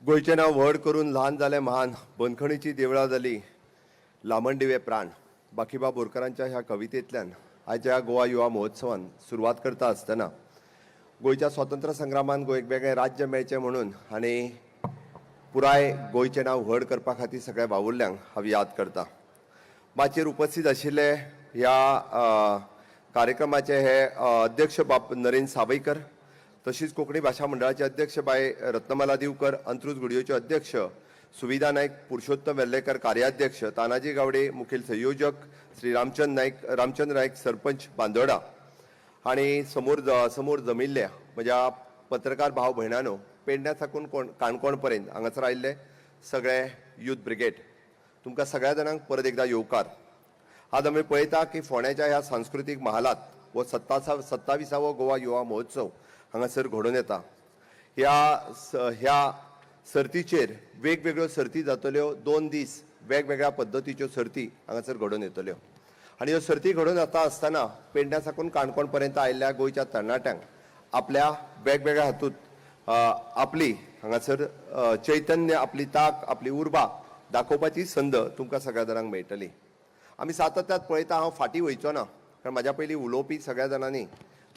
गोंयचें नांव व्हड करून ल्हान जालें म्हान, बंदखणीची देवळां जाली लामणदिवे प्राण. बाकीबाब बोरकारांच्या ह्या कवितेंतल्यान आयच्या गोवा युवा महोत्सवान सुरवात करता आसतना गोंयच्या स्वातंत्र्य संग्रामान गोंयक वेगळें राज्य मेळचें म्हणून आनी पुराय गोंयचें नांव व्हड करपा खातीर सगळ्या वावुरल्यांक हांव याद करता. माचयेर उपस्थित आशिल्ले ह्या कार्यक्रमाचे हे अध्यक्ष बाब नरेंद्र सावयकर, तशीच कोंकणी भाशा मंडळाचे अध्यक्ष बाय रत्नमाला दिवकर, अंत्रुज घुडयोचे अध्यक्ष सुविधा नायक, पुरुषोत्तम वेल्लेकर कार्याध्यक्ष, तानाजी गावडे मुखेल संयोजक, श्री रामचंद्र नायक, रामचंद्र नायक सरपंच बांदोडा आनी समोर समोर जमिल्ल्या म्हज्या पत्रकार भाव भयणांनो, पेडण्या साकून काणकोण पर्यंत हांगासर आयिल्ले सगळे यूथ ब्रिगेड, तुमकां सगळ्या जाणांक परत एकदा येवकार. आज आमी पळयता की फोंड्याच्या ह्या सांस्कृतीक महालात हो 27वो गोवा युवा महोत्सव हांगासर घडोवन येता. ह्या सर्तीचेर वेगवेगळ्यो सर्ती जातल्यो, 2 दीस वेगवेगळ्या पद्दतीच्यो सर्ती हांगासर घडोवन येतल्यो आनी ह्यो सर्ती घडोवन येता आसतना पेडण्या साकून काणकोण पर्यंत आयिल्ल्या गोंयच्या तरणाट्यांक आपल्या वेगवेगळ्या हातूंत आपली हांगासर चैतन्य, आपली ताक, आपली उर्बा दाखोवपाची संद तुमकां सगळ्या जाणांक मेळटली. आमी सातत्यात पळयता, हांव फाटीं वयचो ना कारण म्हाज्या पयलीं उलोवपी सगळ्या जाणांनी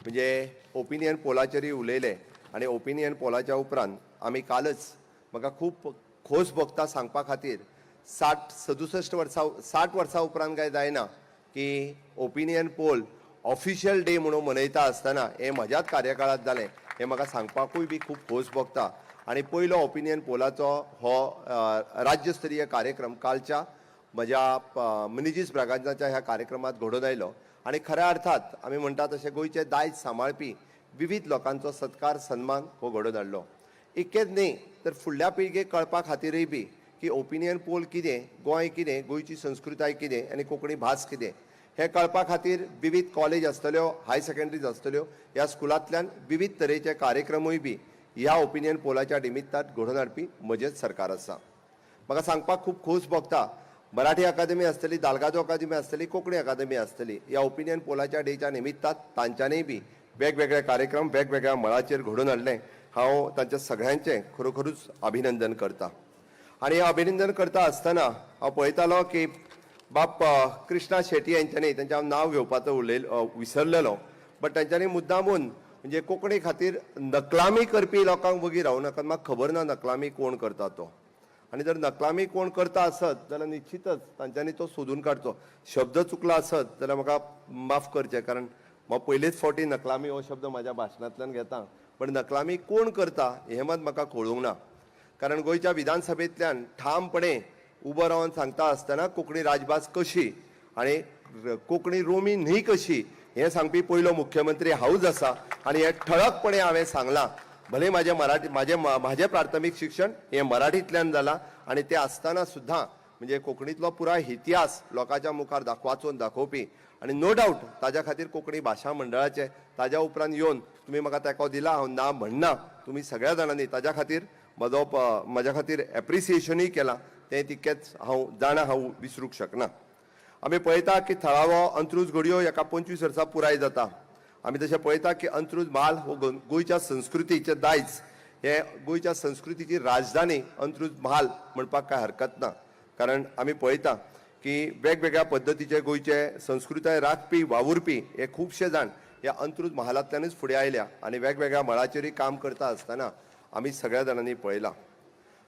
म्हणजे ओपिनियन पोलाचेरूय उलयले आनी ओपिनियन पोलाच्या उपरांत आमी कालच म्हाका खूब खोस भोगता सांगपा खातीर 60-67 वर्सां, 60 वर्सां उपरांत काय जायना की ओपिनियन पोल ऑफिशियल डे म्हणून मनयता आसतना हें म्हज्याच कार्यकाळांत जालें हें म्हाका सांगपाकूय बी खूब खोस भोगता. आनी पयलो ओपिनियन पोलाचो हो राज्यस्तरीय कार्यक्रम कालच्या म्हज्या मिनेजीस ब्रागांझाच्या ह्या कार्यक्रमात घडोवन आयलो आनी खऱ्या अर्थात आमी म्हणटा तशें गोंयचें दायज सांबाळपी विविध लोकांचो सत्कार सन्मान हो घडोवन हाडलो. इतकेंच न्ही तर फुडल्या पिळगेक कळपा खातीरय बी की ओपिनियन पोल कितें, गोंय कितें, गोंयची संस्कृताय कितें आनी कोंकणी भास कितें हें कळपा खातीर विविध कॉलेज आसतल्यो, हाय सेकंडरीज आसतल्यो, ह्या स्कुलांतल्यान विविध तरेचे कार्यक्रमूय बी ह्या ओपिनियन पोलाच्या निमित्तान घडोवन हाडपी म्हजेंच सरकार आसा. म्हाका सांगपाक खूब खोस भोगता, मराठी अकादमी आसतली, दालगादो अकादमी आसतली, कोंकणी अकादमी आसतली, ह्या ओपिनियन पोलाच्या डेच्या निमित्तान तांच्यांनीय बी वेगवेगळे कार्यक्रम वेगवेगळ्या मळाचेर घडोवन हाडले. हांव तांच्या सगळ्यांचें खरोखरूच अभिनंदन करता. आनी हें अभिनंदन करता आसतना हांव पळयतालो की बाप कृष्णा शेटी यांच्यांनी, तांचें हांव नांव घेवपाचो विसरलेलो, बट तांच्यांनी मुद्दामून म्हणजे कोंकणी खातीर नकलामी करपी लोकांक वगी रावूं नाका. म्हाका खबर ना नकलामी कोण करता तो, आनी जर नकलामी कोण करता आसत जाल्यार निश्चितच तांच्यांनी तो सोदून काडचो. शब्द चुकला आसत जाल्यार म्हाका माफ करचें, कारण हांव पयलेच फावटी नकलामी हो शब्द म्हाज्या भाशणांतल्यान घेता, पण नकलामी कोण करता हें मात म्हाका कळूंक ना. कारण गोंयच्या विधानसभेंतल्यान ठामपणे उबो रावन सांगता आसतना कोंकणी राजभास कशी आनी कोंकणी रोमी न्ही कशी हें सांगपी पयलो मुख्यमंत्री हांवूच आसा आनी हें ठळकपणे हांवें सांगलां. भले म्हाजें मराठी, म्हाजें म्हाजें प्राथमीक शिक्षण हें मराठींतल्यान जालां आनी तें आसतना सुद्दां म्हणजे कोंकणींतलो पुराय इतिहास लोकांच्या मुखार वाचून दाखोवपी आनी नो डावट ताज्या खातीर कोंकणी भाशा मंडळाचें ताज्या उपरांत येवन तुमी म्हाका तेंको दिला, हांव ना म्हणना, तुमी सगळ्या जाणांनी ताज्या खातीर म्हजो म्हाज्या खातीर एप्रिसिएशनूय केलां, तें तितकेंच हांव जाणा, हांव विसरूंक शकना. आमी पळयता की थळावो अंत्रुज घडयो हेका 25 वर्सां पुराय जाता. आमी तशें पळयता की अंत्रुज म्हाल हो गोंयच्या संस्कृतीचें दायज, हे गोंयच्या संस्कृतीची राजधानी अंत्रुज म्हाल म्हणपाक कांय हरकत ना. कारण आमी पळयता की वेगवेगळ्या पद्दतीचे गोंयचे संस्कृताय राखपी वावुरपी हे खुबशे जाण ह्या अंत्रुज महालांतल्यानूच फुडें आयल्या आनी वेगवेगळ्या मळाचेरूय काम करता आसतना आमी सगळ्या जाणांनी पळयलां.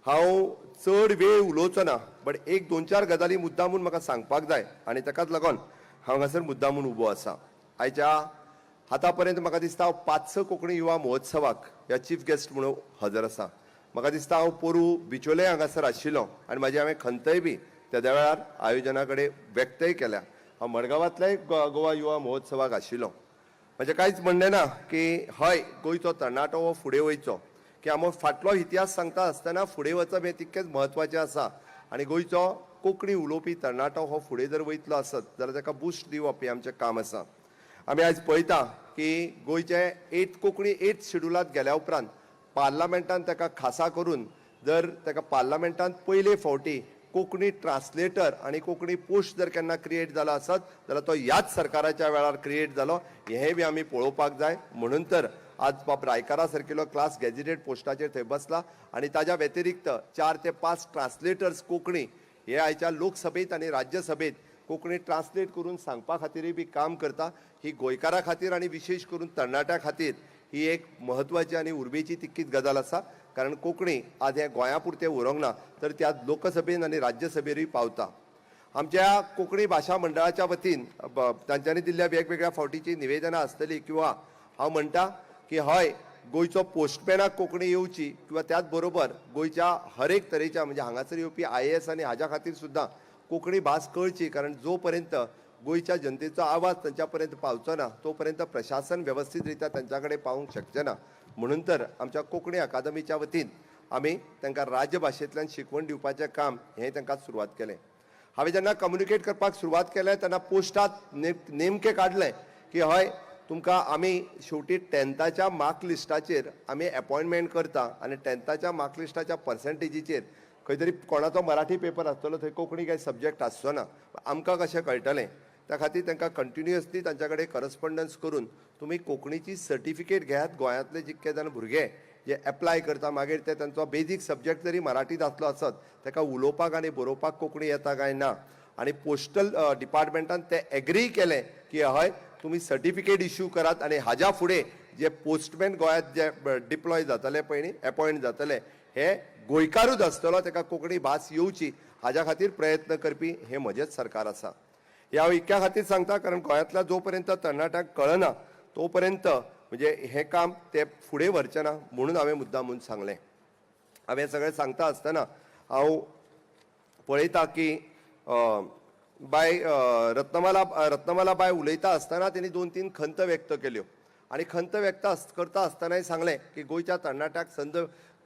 हांव चड वेळ उलोवचो ना, बट एक 2-4 गजाली मुद्दामून म्हाका सांगपाक जाय आनी ताकाच लागून हांव हांगासर मुद्दामून उबो आसा. आयच्या आतां पर्यंत म्हाका दिसता हांव 5-6 कोंकणी युवा महोत्सवाक ह्या चीफ गेस्ट म्हणून हजर आसा. म्हाका दिसता हांव पोरू बिचोले हांगासर आशिल्लो आनी म्हाजी हांवें खंतय बी तेद्या वेळार आयोजना कडेन व्यक्तय केल्या. हांव मडगांवांतल्याय गोवा युवा महोत्सवाक आशिल्लो. म्हजें कांयच म्हणणें ना की हय गोंयचो तरणाटो हो फुडें वयचो, की आमचो फाटलो इतिहास सांगता आसतना फुडें वचप हें तितकेंच म्हत्वाचें आसा आनी गोंयचो कोंकणी उलोवपी तरणाटो हो फुडें जर वयतलो आसत जाल्यार ताका बुस्ट दिवप हें आमचें काम आसा. आमी आयज पळयता की गोंयचे कोंकणी 8th शेड्युलांत गेल्या उपरांत पार्लामेंटान ताका खासा करून जर ताका पार्लामेंटान पयले फावटी कोंकणी ट्रान्सलेटर आनी कोंकणी पोस्ट जर केन्ना क्रिएट जाला आसत जाल्यार तो ह्याच सरकाराच्या वेळार क्रिएट जालो, हें बी आमी पळोवपाक जाय. म्हणून तर आज बाब रायकारा सारकिलो क्लास गॅजिटेड पोस्टाचेर थंय बसला आनी ताज्या व्यतिरिक्त 4 ते 5 ट्रान्सलेटर्स कोंकणी हे आयच्या लोकसभेत आनी राज्यसभेत कोंकणी ट्रान्सलेट करून सांगपा खातीरय बी काम करता. ही गोंयकारा खातीर आनी विशेश करून तरणाट्या खातीर ही एक म्हत्वाची आनी उर्बेची तितकीच गजाल आसा, कारण कोंकणी आज हें गोंया पुरतें उरोंक ना तर त्या लोकसभेन आनी राज्यसभेरूय पावता. आमच्या कोंकणी भाशा मंडळाच्या वतीन तांच्यांनी दिल्ल्या वेगवेगळ्या फावटीची निवेदनां आसतली किंवा हांव म्हणटा की हय गोंयचो पोस्टमॅनाक कोंकणी येवची किंवा त्याच बरोबर गोंयच्या हर एक तरेच्या म्हणजे हांगासर येवपी IAS आनी हाज्या खातीर सुद्दां कोंकणी भास कळची, कारण जो पर्यंत गोंयच्या जनतेचो आवाज तांच्या पर्यंत पावचो ना तो पर्यंत प्रशासन वेवस्थीत रित्या तांच्या कडेन पावूंक शकचें ना. म्हणून तर आमच्या कोंकणी अकादमीच्या वतीन आमी तांकां राज्यभाशेंतल्यान शिकवण दिवपाचें काम हें तांकां सुरवात केलें. हांवें जेन्ना कम्युनिकेट करपाक सुरवात केलें तेन्ना पोस्टात नेमकें काडलें की हय तुमकां आमी शेवटी 10थाच्या मार्क लिस्टाचेर आमी एपॉयंटमेंट करता आनी 10थाच्या मार्क लिस्टाच्या पर्संटेजीचेर खंय तरी कोणाचो मराठी पेपर आसतलो थंय कोंकणी कांय सब्जेक्ट आसचो ना, आमकां कशें कळटलें? त्या खातीर तांकां कंटिन्युअसली तांच्या कडेन करस्पॉन्डन्स करून तुमी कोंकणीची सर्टिफिकेट घेयात. गोंयांतले जितके जाण भुरगे जे एप्लाय करता मागीर ते तांचो बेजीक सब्जेक्ट जरी मराठीत आसलो आसत ताका उलोवपाक आनी बरोवपाक कोंकणी येता काय ना, आनी पोस्टल डिपार्टमेंटान ते एग्री केलें की हय तुमी सर्टिफिकेट इश्यू करात आनी हाज्या फुडें जे पोस्टमॅन गोंयांत जे डिप्लॉय जातले पळय न्ही, एपॉयंट जातले हे गोंयकारूच आसतलो, ताका कोंकणी भास येवची हाज्या खातीर प्रयत्न करपी हें म्हजेंच सरकार आसा. हे हांव इतक्या खातीर सांगता कारण गोंयांतल्या जो पर्यंत तरणाट्यांक कळना तो पर्यंत म्हणजे हें काम ते फुडें व्हरचें ना म्हणून हांवें मुद्दाम म्हूण सांगलें. हांवें सगळें सांगता आसतना हांव पळयता की बाय रत्नमाला बाय उलयता आसतना तेणी 2-3 खंत व्यक्त केल्यो आनी खंत व्यक्त करता आसतनाय सांगलें की गोंयच्या तरणाट्याक संद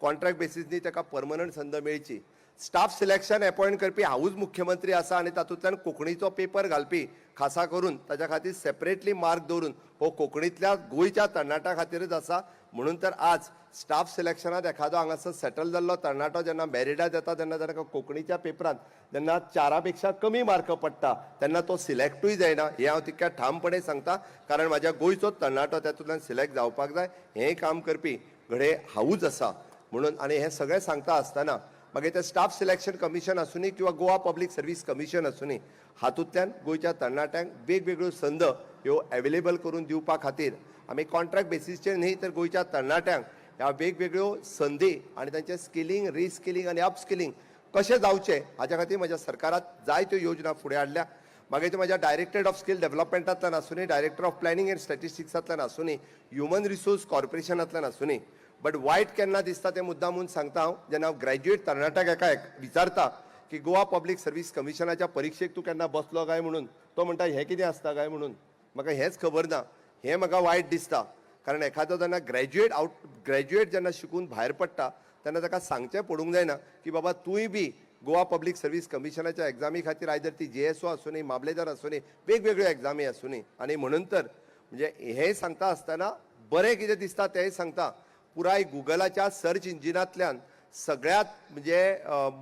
कॉन्ट्रॅक्ट बेसीसनी ताका परमनंट संद मेळची. स्टाफ सिलेक्शन एपॉयंट करपी हांवूच मुख्यमंत्री आसा आनी तातूंतल्यान कोंकणीचो पेपर घालपी खासा करून ताच्या खातीर सेपरेटली मार्क दवरून हो कोंकणींतल्या गोंयच्या तरणाट्या खातीरच आसा. म्हणून तर आज स्टाफ सिलेक्शनात एखादो हांगासर सेटल जाल्लो तरणाटो जेन्ना मॅरिडात येता तेन्ना ताका कोंकणीच्या पेपरांत जेन्ना 4 पेक्षा कमी मार्क पडटा तेन्ना तो सिलेक्टूय जायना, हें हांव तितक्या ठामपणे सांगता, कारण म्हाज्या गोंयचो तरणाटो तातूंतल्यान सिलेक्ट जावपाक जाय हें काम करपी घडये हांवूच आसा म्हणून. आनी हें सगळें सांगता आसतना मागीर ते स्टाफ सिलेक्शन कमिशन आसूनी किंवा गोवा पब्लीक सर्वीस कमिशन आसूनी, हातूंतल्यान गोंयच्या तरणाट्यांक वेगवेगळ्यो संद ह्यो एवेलेबल करून दिवपा खातीर आमी कॉन्ट्रॅक्ट बेसीसचेर न्ही तर गोंयच्या तरणाट्यांक ह्या वेगवेगळ्यो संदी आनी तांचें स्किलींग, रिस्किलींग आनी अपस्किलींग कशें जावचें हाज्या खातीर म्हज्या सरकारात जायत्यो योजना फुडें हाडल्या. मागीर ते म्हज्या डायरेक्टरेट ऑफ स्कील डेव्हलपमेंटांतल्यान आसूनी, डायरेक्टर ऑफ प्लॅनिंग एंड स्टॅटिस्टिक्सांतल्यान आसूनी, ह्युमन रिसोर्स कॉर्पोरेशनांतल्यान आसूनी. बट वायट केन्ना दिसता तें मुद्दाम म्हूण सांगता हांव, जेन्ना हांव ग्रॅज्युएट तरणाट्याक एका विचारता की गोवा पब्लीक सर्वीस कमिशनाच्या परिक्षेक तूं केन्ना बसलो काय म्हणून, तो म्हणटा हें कितें आसता काय म्हणून, म्हाका हेंच खबर ना. हें म्हाका वायट दिसता, कारण एखादो जेन्ना ग्रॅज्युएट जेन्ना शिकून भायर पडटा तेन्ना ताका सांगचें पडूंक जायना की बाबा तूंय बी गोवा पब्लीक सर्वीस कमिशनाच्या एग्जामी खातीर आयदर ती JSO आसूनी, मामलेदार आसूनी, वेगवेगळ्यो एग्जामी आसूनी. आनी म्हणून तर म्हणजे हें सांगता आसतना बरें कितें दिसता तेंय सांगता. पुराय गुगलाच्या सर्च इंजिनांतल्यान सगळ्यांत म्हणजे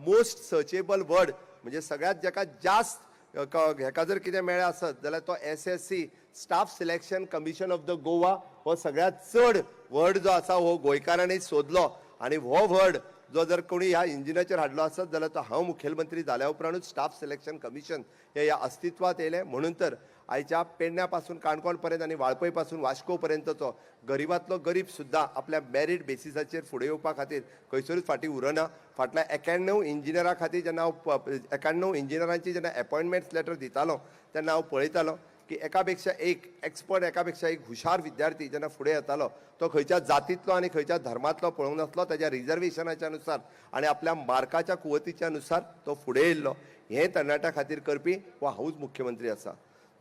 मोस्ट सर्चेबल वर्ड म्हणजे सगळ्यांत जाका जास्त हेका जर कितें मेळ्ळें आसत जाल्यार तो SSC staff selection commission of the Goa हो सगळ्यांत चड वर्ड जो आसा हो गोंयकारांनी सोदलो आनी हो वर्ड जो जर कोणी ह्या इंजिनाचेर हाडलो आसत जाल्यार तो हांव मुखेलमंत्री जाल्या उपरांतूच स्टाफ सिलेक्शन कमिशन हे ह्या अस्तित्वांत येयलें. म्हणून तर आयच्या पेडण्या पासून काणकोण पर्यंत आनी वाळपय पासून वास्को पर्यंतचो गरिबांतलो गरीब सुद्दां आपल्या मॅरीट बेसिसाचेर फुडें येवपा खातीर खंयसरूच फाटीं उरना. फाटल्या 91 इंजिनियरा खातीर जेन्ना हांव 91 इंजिनियरांची जेन्ना एपॉयंटमेंट लेटर दितालो तेन्ना हांव पळयतालो की एका पेक्षा एक एक्सपर्ट, एका पेक्षा एक हुशार विद्यार्थी जेन्ना फुडें येतालो तो खंयच्या जातींतलो आनी खंयच्या धर्मांतलो पळोवंक नासलो, ताज्या रिजर्वेशनाच्या नुसार आनी आपल्या मार्काच्या कुवतीच्या नुसार तो फुडें येयल्लो. हें तरणाट्या खातीर करपी हो हांवूच मुख्यमंत्री आसा.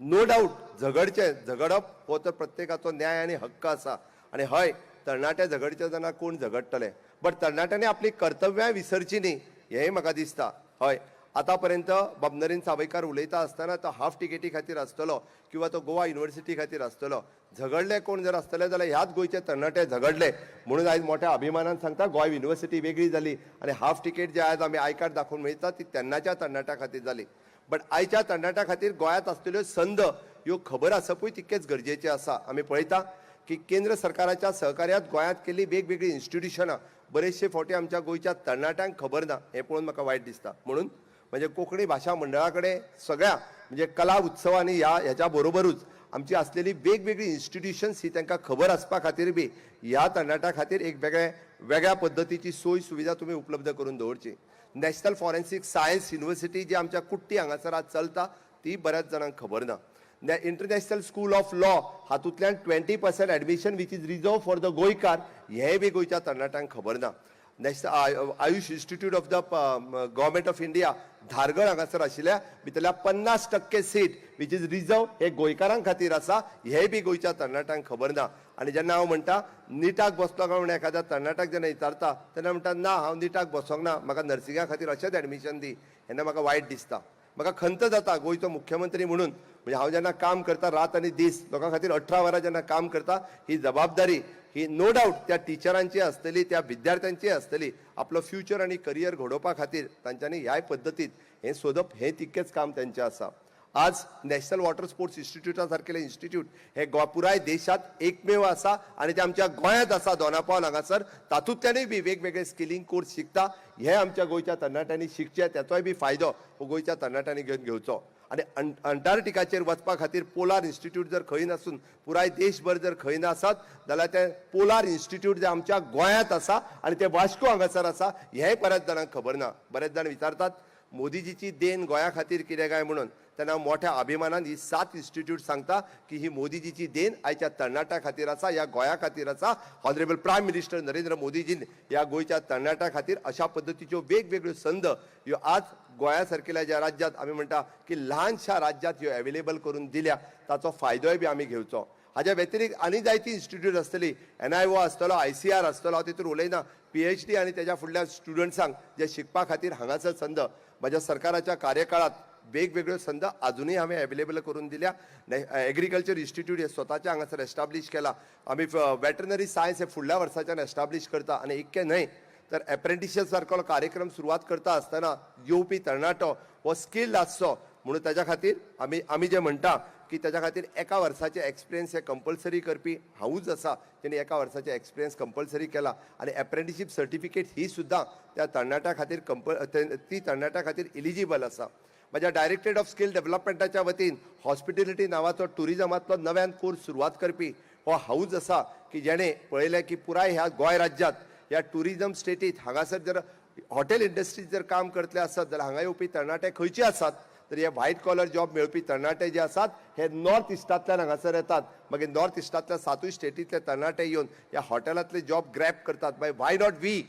नो डावट झगडचें, झगडप हो तर प्रत्येकाचो न्याय आनी हक्क आसा आनी हय तरणाटे झगडचे जाल्यार कोण झगडटले, बट तरणाट्यांनी आपली कर्तव्यां विसरची न्ही हेंय म्हाका दिसता. हय आतां पर्यंत बाब नरेंद्र सावयकार उलयता आसतना तो हाफ टिकेटी खातीर आसतलो किंवा तो गोवा युनिवर्सिटी खातीर आसतलो, झगडले कोण जर आसतले जाल्यार ह्याच गोंयचे तरणाटे झगडले म्हणून आयज मोठ्या अभिमानान सांगता गोंय युनिवर्सिटी वेगळी जाली आनी हाफ टिकेट जे आयज आमी I card दाखोवन मेळटा ती तेन्नाच्या तरणाट्या खातीर जाली. बट आयच्या तरणाट्या खातीर गोंयांत आसलेल्यो संद ह्यो खबर आसपूय तितकेच गरजेचें आसा. आमी पळयता की केंद्र सरकाराच्या सहकार्यात गोंयांत केल्ली वेगवेगळीं इन्स्टिट्युशनां बरेचशे फावटी आमच्या गोंयच्या तरणाट्यांक खबर ना, हें पळोवन म्हाका वायट दिसता. म्हणून म्हणजे कोंकणी भाशा मंडळा कडेन सगळ्या म्हणजे कला उत्सवांनी ह्या ह्याच्या बरोबरूच आमची आसलेली वेगवेगळी इन्स्टिट्युशन्स ही तांकां खबर आसपा खातीर बी ह्या तरणाट्या खातीर एक वेगळे वेगळ्या पद्दतीची सोय सुविधा तुमी उपलब्ध करून दवरची. नॅशनल फॉरेन्सीक सायन्स युनिवर्सिटी जी आमच्या कुट्टी हांगासर आज चलता ती बऱ्याच जाणांक खबर ना. इंटरनॅशनल स्कूल ऑफ लॉ हातूंतल्यान 20% admission which is reserve for the गोंयकार हेंय बी गोंयच्या तरणाट्यांक खबर ना. National Ayush Institute of the Government of India, Dhargal हांगासर आशिल्ल्या भितरल्या 50% सीट which is reserve हे गोंयकारां खातीर आसा, हेंय बी गोंयच्या तरणाट्यांक खबर ना. आनी जेन्ना हांव म्हणटा निटाक बसलो काय म्हणून एखाद्या तरणाट्याक जेन्ना विचारता तेन्ना म्हणटा, ना, हांव निटाक बसोंक ना, म्हाका नर्सिंगा खातीर अशेंच एडमिशन दी. तेन्ना म्हाका वायट दिसता, म्हाका खंत जाता गोंयचो मुख्यमंत्री म्हणून. म्हणजे हांव जेन्ना काम करता रात आनी दीस लोकां खातीर 18 वरां जेन्ना काम करता, ही जबाबदारी ही नो डावट त्या टिचरांची आसतली, त्या विद्यार्थ्यांची आसतली. आपलो फ्युचर आनी करियर घडोवपा खातीर तांच्यांनी ह्याय पद्दतीत हें सोदप हें तितकेंच काम तेंचें आसा. आज नॅशनल वॉटर स्पोर्ट्स इन्स्टिट्यूटा सारकेले इन्स्टिट्यूट हे गो पुराय देशात एकमेव आसा आनी ते आमच्या गोंयांत आसा, दोनापावल हांगासर. तातूंतल्यानूय बी वेगवेगळे स्किलिंग कोर्स शिकता, हे आमच्या गोंयच्या तरणाट्यांनी शिकचे. ताचोय बी फायदो हो गोंयच्या तरणाट्यांनी घेवन घेवचो. आनी अंटार्क्टिकाचेर वचपा खातीर पोलार इन्स्टिट्यूट जर खंय नासून पुराय देशभर जर खंय नासत जाल्यार ते पोलार इन्स्टिट्यूट जे आमच्या गोंयांत आसा आनी ते वास्को हांगासर आसा, हेंय बऱ्याच जाणांक खबर ना. बरेच जाण विचारतात मोदीजीची देण गोंया खातीर कितें काय म्हणून, तेन्ना मोठ्या अभिमानान ही सात इन्स्टिट्यूट सांगता की ही मोदीजीची देण आयच्या तरणाट्या खातीर आसा, ह्या गोंया खातीर आसा. ऑनरेबल प्रायम मिनिस्टर नरेंद्र मोदीजीन ह्या गोंयच्या तरणाट्या खातीर अशा पद्दतीच्यो वेगवेगळ्यो संद ह्यो आज गोंया सारकेल्या ज्या राज्यात आमी म्हणटा की ल्हानशा राज्यात ह्यो अवेलेबल करून दिल्या, ताचो फायदोय बी आमी घेवचो. हाज्या व्यतिरिक्त आनी जायती इन्स्टिट्यूट आसतली, एनआयओ आसतलो, आयसीआर आसतलो, हांव तितून उलयना. पीएचडी आनी तेज्या फुडल्या स्टुडंट्सांक जे शिकपा खातीर हांगासर संद म्हज्या सरकाराच्या कार्यकाळात वेगवेगळ्यो संद अजुनूय हांवें अवेलेबल करून दिल्या. एग्रीकल्चर इन्स्टिट्यूट हे स्वताचे हांगासर एस्टाब्लीश केला आमी. वेटरनरी सायन्स हे फुडल्या वर्साच्यान एस्टाब्लीश करता. आनी इतकें न्हय तर एप्रेंटिसशीप सारको कार्यक्रम सुरवात करता आसतना येवपी तरणाटो हो स्किल्ड आसचो म्हणून ताच्या खातीर आमी जे म्हणटा की ताच्या खातीर एका वर्साचे एक्सपिरियन्स हे कंपल्सरी करपी हांवूच आसा, तेणी एका वर्साचे एक्सपिरियन्स कंपल्सरी केला. आनी एप्रेंटिसशीप सर्टिफिकेट ही सुद्दां त्या तरणाट्या खातीर ती तरणाट्या खातीर इलिजिबल आसा. म्हज्या डायरेक्टरेट ऑफ स्कील डेव्हलपमेंटाच्या वतीन हॉस्पिटेलिटी नांवाचो टुरिजमांतलो नव्यान कोर्स सुरवात करपी हो हांवूच आसा, की जेणे पळयलें की पुराय ह्या गोंय राज्यांत ह्या टुरिजम स्टेटीत हांगासर जर हॉटेल इंडस्ट्रीत जर काम करतले आसत जाल्यार हांगा येवपी तरणाटे खंयचे आसात, तर हे व्हायट कॉलर जॉब मेळपी तरणाटे जे आसात हे नॉर्थ इस्टांतल्यान हांगासर येतात. मागीर नॉर्थ इस्टांतल्या सातूय स्टेटींतले तरणाटे येवन ह्या हॉटेलांतले जॉब ग्रॅब करतात. मागीर why not we?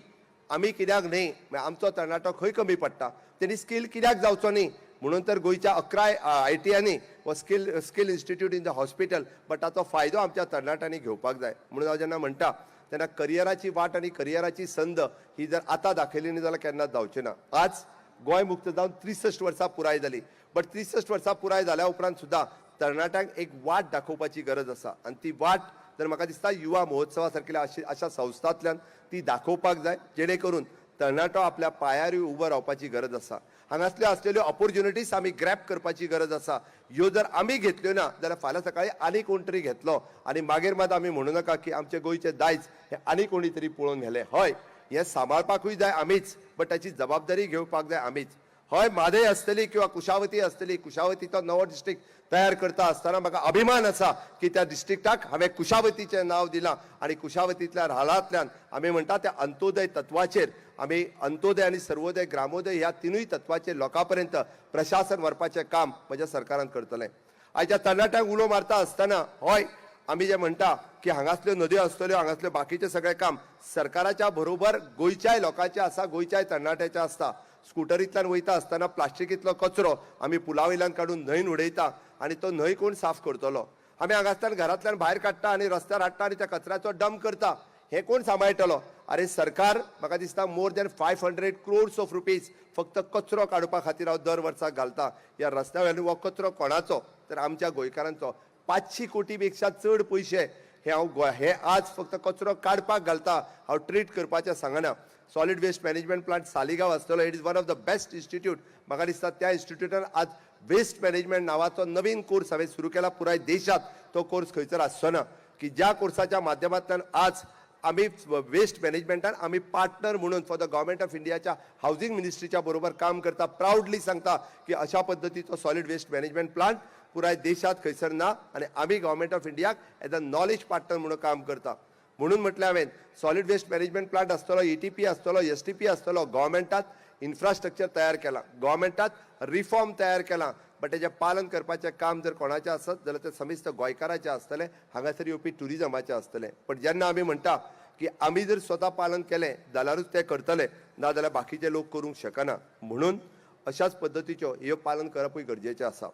आमी कित्याक न्हय? मागीर आमचो तरणाटो खंय कमी पडटा? तेणी स्कील कित्याक जावचो न्ही? म्हणून तर गोंयच्या 11 आयटीआयनी हो skill institute in the hospital, but ताचो फायदो आमच्या तरणाट्यांनी घेवपाक जाय. म्हणून हांव जेन्ना म्हणटा तेन्ना करियराची वाट आनी करियराची संद ही जर आतां दाखयली न्ही जाल्यार केन्नाच जावची ना. आज गोंय मुक्त जावन 63 वर्सां पुराय जाली, बट 63 वर्सां पुराय जाल्या उपरांत सुद्दां तरणाट्यांक एक वाट दाखोवपाची गरज आसा. आनी ती वाट जर म्हाका दिसता युवा महोत्सवा सारकेल्या अशा संस्थांतल्यान ती दाखोवपाक जाय, जेणे करून तरणाटो आपल्या पांयारूय उबो रावपाची गरज आसा. हांगासल्यो आसलेल्यो ऑपॉर्च्युनिटीज आमी ग्रॅब करपाची गरज आसा. ह्यो जर आमी घेतल्यो ना जाल्यार फाल्यां सकाळी आनी कोण तरी घेतलो आनी मागीर मात आमी म्हणू नाका की आमचे गोंयचे दायज हे आनी कोणी तरी पळोवन व्हेलें. हय, हें सांबाळपाकूय जाय आमीच, बट ताची जबाबदारी घेवपाक जाय आमीच. हय, म्हादय आसतली किंवा कुशावती आसतली, कुशावतीचो नवो डिस्ट्रिक्ट तयार करता आसतना म्हाका अभिमान आसा की त्या डिस्ट्रिक्टाक हांवें कुशावतीचें नांव दिलां. आनी कुशावतींतल्या रानांतल्यान आमी म्हणटा त्या अंत्योदय तत्वाचेर आमी अंत्योदय आनी सर्वोदय, ग्रामोदय ह्या तिनूय तत्वाचेर लोकां पर्यंत प्रशासन व्हरपाचें काम म्हज्या सरकारान करतलें. आयच्या तरणाट्यांक उलो मारता आसतना, हय, आमी जे म्हणटा की हांगासल्यो नदयो आसतल्यो, हांगासल्यो बाकीचें सगळें काम सरकाराच्या बरोबर गोंयच्याय लोकांचें आसा, गोंयच्याय तरणाट्याचें आसता. स्कुटरींतल्यान वयता आसतना प्लास्टिकींतलो कचरो आमी पुला वयल्यान काडून न्हंयन उडयता आनी तो न्हंय कोण साफ करतलो? आमी हांगासल्यान घरांतल्यान भायर काडटा आनी रस्त्यार हाडटा आनी त्या कचऱ्याचो डंप करता, हें कोण सांबाळटलो? अरे सरकार, म्हाका दिसता more than 500 crores of rupees फक्त कचरो काडपा खातीर हांव दर वर्साक घालता. ह्या रस्त्या वयल्यान हो कचरो कोणाचो? तर आमच्या गोंयकारांचो. 500 कोटी पेक्षा चड पयशे हे हांव गोंय हे आज फक्त कचरो काडपाक घालता, हांव ट्रीट करपाचें सांगना. Solid waste management plant Saligao आसतलो, it is one of the best institute. म्हाका दिसता त्या इन्स्टिट्यूटान आज वेस्ट मॅनेजमेंट नांवाचो नवीन कोर्स हांवें सुरू केला. पुराय देशांत तो कोर्स खंयसर आसचो ना. की ज्या कोर्साच्या माध्यमांतल्यान आज आमी वेस्ट मॅनेजमेंटान आमी पार्टनर म्हणून फॉर the government of इंडियाच्या हावजींग मिनिस्ट्रीच्या बरोबर काम करता. प्रावडली सांगता की अशा पद्दतीचो सॉलिड वेस्ट मॅनेजमेंट प्लांट पुराय देशात खंयसर ना आनी आमी गव्हर्मेंट ऑफ इंडियाक एज अ नॉलेज पार्टनर म्हणून काम करता. म्हणून म्हटलें हांवें, सॉलिड वेस्ट मॅनेजमेंट प्लांट आसतलो, ईटीपी आसतलो, एसटीपी आसतलो. गव्हर्मेंटात इन्फ्रास्ट्रक्चर तयार केलां, गव्हर्मेंटात रिफॉर्म तयार केलां, बट तेजें पालन करपाचें काम जर कोणाचें आसत जाल्यार तें समेस्त गोंयकाराचें आसतलें, हांगासर येवपी ट्युरिजमाचें आसतलें. पण जेन्ना आमी म्हणटा की आमी जर स्वता पालन केलें जाल्यारूच तें करतले, ना जाल्यार बाकीचे लोक करूंक शकना. म्हणून अशाच पद्दतीच्यो ह्यो पालन करपूय गरजेचें आसा.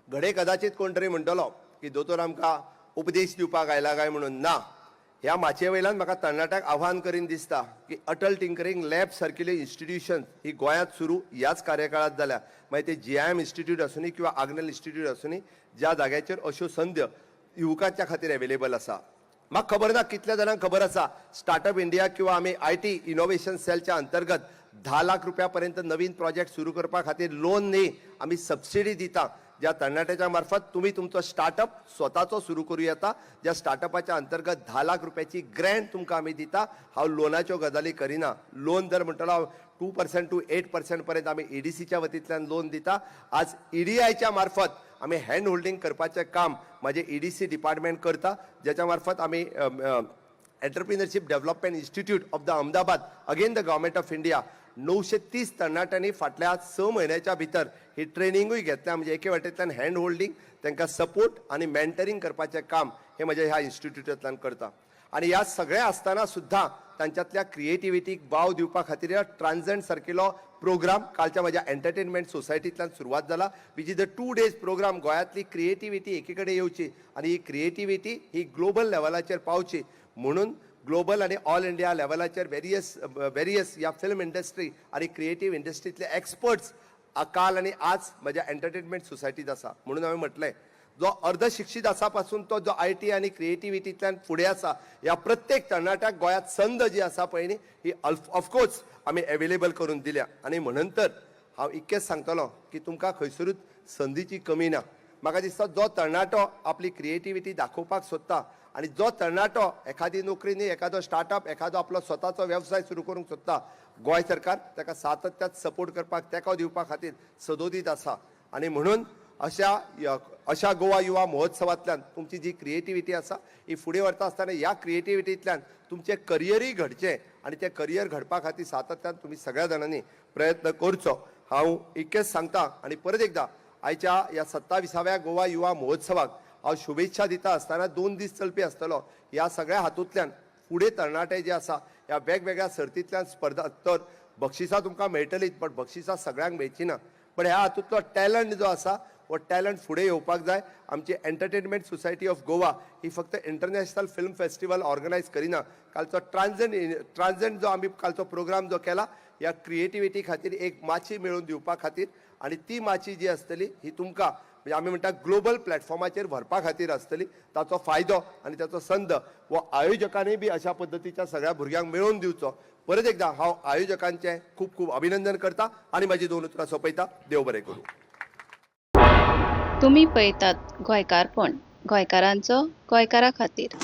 घडये कदाचित कोण तरी म्हणटलो की दोतोर आमकां उपदेश दिवपाक आयला काय म्हणून. ना, ह्या माचये वयल्यान म्हाका तरणाट्याक आव्हान करीन दिसता की अटल टिंकरिंग लॅब सारकिले इन्स्टिट्यूशन ही गोंयांत सुरू ह्याच कार्यकाळात जाल्या. मागीर ते जीआयएम इन्स्टिट्यूट आसूनी किंवा आग्नेल इन्स्टिट्यूट आसूनी, ज्या जाग्याचेर अश्यो संद युवकांच्या खातीर अवेलेबल आसा. म्हाका खबर ना कितल्या जाणांक खबर आसा, स्टार्टअप इंडिया किंवा आमी IT innovation सेलच्या अंतर्गत 10 लाख रुपया पर्यंत नवीन प्रोजेक्ट सुरू करपा खातीर लोन न्ही, आमी सबसिडी दिता, ज्या तरणाट्याच्या मार्फत तुमी तुमचो स्टार्टअप स्वताचो सुरू करूं येता, ज्या स्टार्टअपाच्या अंतर्गत 10 लाख रुपयाची ग्रँट तुमकां आमी दिता. हांव लोनाच्यो गजाली करिना. लोन जर म्हणटलो हांव, 2% टू 8% पर्यंत आमी ईडीसीच्या वतींतल्यान लोन दिता. आज ईडीआयच्या मार्फत आमी हँड होल्डिंग करपाचें काम म्हाजें ईडीसी डिपार्टमेंट करता, ज्याच्या मार्फत आमी Entrepreneurship Development Institute of the Ahmedabad, again the Government of India, 930 तरणाट्यांनी फाटल्या 6 म्हयन्याच्या भितर ही ट्रेनिंगूय घेतल्या. म्हणजे एके वाटेंतल्यान हँड होल्डिंग, तांकां सपोर्ट आनी मेंटरींग करपाचें काम हे म्हज्या ह्या इन्स्टिट्यूटांतल्यान करता. आनी ह्या सगळ्या आसतना सुद्दां तांच्यातल्या क्रिएटिविटीक वाव दिवपा खातीर ट्रान्झंट सारकिलो प्रोग्राम कालच्या म्हज्या एंटरटेनमेंट सोसायटींतल्यान सुरवात जाला, which is the 2 days program. गोंयांतली क्रिएटिविटी एकी कडेन येवची आनी ही क्रिएटिविटी ही ग्लोबल लेवलाचेर पावची म्हणून ग्लोबल आनी ऑल इंडिया लेवलाचेर वेरियस वेरियस ह्या फिल्म इंडस्ट्री आनी क्रिएटीव इंडस्ट्रींतले एक्सपर्ट्स काल आनी आज म्हज्या एंटरटेनमेंट सोसायटीत आसा. म्हणून हांवें म्हटलें, जो अर्धशिक्षीत आसा पासून तो जो IT आनी क्रिएटिविटींतल्यान फुडें आसा, ह्या प्रत्येक तरणाट्याक गोंयांत संद जी आसा पळय न्ही, ही ऑफकोर्स आमी एवेलेबल करून दिल्या. आनी म्हणून तर हांव इतकेंच सांगतलो की तुमकां खंयसरूच संदीची कमी ना. म्हाका दिसता, जो तरणाटो आपली क्रिएटिविटी दाखोवपाक सोदता आनी जो तरणाटो एखादी नोकरी न्ही, एखादो स्टार्टअप, एखादो आपलो स्वताचो वेवसाय सुरू करूंक सोदता, गोंय सरकार ताका सातत्यात सपोर्ट करपाक, तेंको दिवपा खातीर सदोदीत आसा. आनी म्हणून अशा गोवा युवा महोत्सवांतल्यान तुमची जी क्रिएटिविटी आसा ही फुडें व्हरता आसतना ह्या क्रिएटिविटींतल्यान तुमचें करियरूय घडचें आनी तें करियर घडपा खातीर सातत्यान तुमी सगळ्या जाणांनी प्रयत्न करचो, हांव इतकेंच सांगता. आनी परत एकदां आयच्या ह्या 27व्या गोवा युवा महोत्सवाक हांव शुभेच्छा दिता आसतना, 2 दीस चलपी आसतलो, ह्या सगळ्या हातूंतल्यान फुडें तरणाटे जे आसा ह्या वेगवेगळ्या सर्तींतल्यान स्पर्धा तर बक्षिसां तुमकां मेळटलीच, पण बक्षिसां सगळ्यांक मेळची ना. पण ह्या हातूंतलो टॅलंट जो आसा हो टॅलंट फुडें येवपाक जाय. आमची एंटरटेनमेंट सोसायटी ऑफ गोवा ही फक्त इंटरनॅशनल फिल्म फेस्टिवल ऑर्गनायज करिना. कालचो ट्रान्झंट ट्रान्झंट जो आमी कालचो प्रोग्राम जो केला, ह्या क्रिएटिविटी खातीर एक माची मेळोवन दिवपा खातीर आनी ती माची जी आसतली ही तुमकां म्हणजे आमी म्हणटा ग्लोबल प्लॅटफॉर्माचेर व्हरपा खातीर आसतली. ताचो फायदो आनी ताचो संद हो आयोजकांनी बी अशा पद्दतीच्या सगळ्या भुरग्यांक मेळोवन दिवचो. परत एकदा हांव आयोजकांचें खूब खूब अभिनंदन करता आनी म्हाजी दोन उतरां सोंपयता. देव बरें करूं. तुमी पळयतात गोंयकारपण, गोंयकारांचो गोंयकारा खातीर.